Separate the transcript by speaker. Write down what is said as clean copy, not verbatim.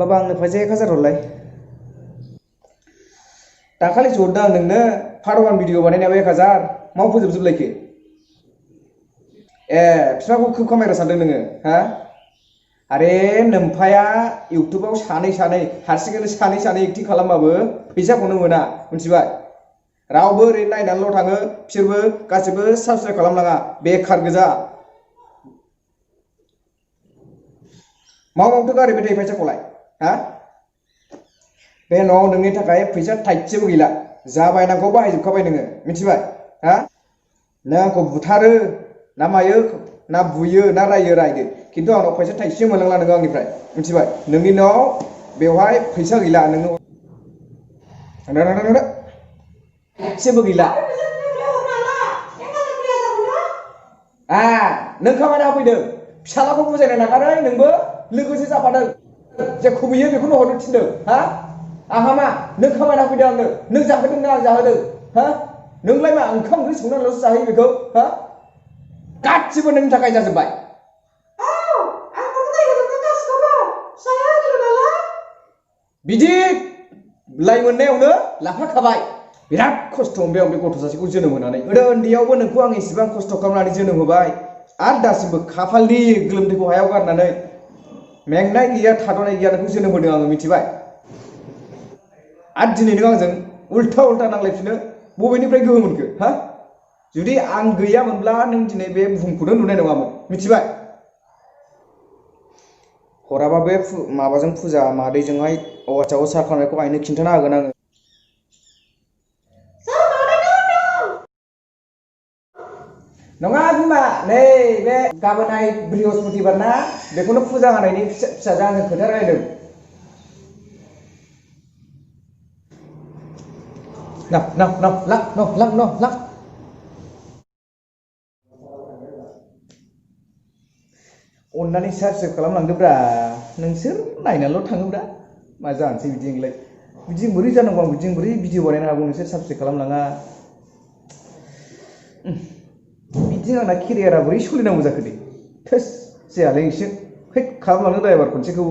Speaker 1: बाबा आंनो फैसा 1000 हरलाय दाखालि हरदों आं नोंनो part-1 भिडिअ बानायनायाव 1000 माव फोजोबजोबलायखो ए बिफाखौ खोब खामायग्रा सानदों नोङो हा आरे नोम्फाया इउटुबाव सानै हारसिङैनो सानै एक्टिं खालामबाबो फैसाखौनो मोना मिथिबाय रावबो ओरै नायनानैल' थाङो बिसोरबो गासिबो साबस्क्राइब खालामनाङा बेखार गोजा मावथो गारैबाय थायो फैसाखौलाय हा बे न'आव नोंनि थाखाय फैसा थाइसेबो गैला जा बायनांगौ बाहायजोबखाबाय नोङो मिथिबाय हा नों आंखौ बुथारो ना मायो ना बुयो ना रायो रायदो खिन्थु आंनाव फैसा थाइसे मोनलांला नोङो आंनिफ्राय मिथिबाय नोंनि न'आव बेवहाय फैसा गैला नोङो जेबो गैला नों खामायना होफैदों फिसालाखौ बुजायनो नागारै नोंबो लोगोसे जाफादों जेखौ बियो बेखौनो हरनो थिनदों हा आंहा मा नों खामायना होफैदों आंनो नों जाहोदों ना आं जाहोदों हा नोंलाय मा ओंखाम ओंख्रि संनानैल'सो जाहोयो बेखौ हा गासिबो नोंनि थाखाय जाजोब्बाय बिदि लाइ मोननायावनो लाफाखाबाय बिराद खस्थ' मोनबाय आं बे गथ' सासेखौ जोनोम होनानै उन्दैयावबो नोंखौ आं एसेबां खस्थ' खालामनानै जोनोम होबाय आरो दासिमबो खाफालनि गोलोमदैखौ हायाव गारनानै मेंनाय गैया थाद'नाय गैया नोंखौ जोनोम होदों आङो मिथिबाय आरो दिनै नों आंजों उल्था नांलायफिनो बबेनिफ्राय गोहो मोनखो हा जुदि आं गैयामोनब्ला नों दिनै बे बुहुमखौनो नुनाय नङामोन मिथिबाय हराबा बे माबाजों फुजा मादैजोंहाय वाट्सआपआव सार्च खालामनायखौ आइनो खिन्थाना होगोन आङो नङा बिमा नै बे गाबोनहाय बृहस्पतिबार ना बेखौनो फुजा होनायनि फिसाजो आंजों खोथा रायलायदों लां अन्नानै साबस्क्राइब खालामलांदोब्रा नोंसोर नायनानैल' थाङोब्रा मा जानोसै बिदिजोंलाय बिदिजों बोरै जानांगौ आं बिदिजों बोरै भिडिअ बानायनो हागौ नोंसोर साबस्क्राइब खालामलाङा बिदिजों आंना केरियारा बोरै सोलिनांगौ जाखो दे थोस जायालै नोंसोर खालामलांनो ड्राइभार खनसेखौ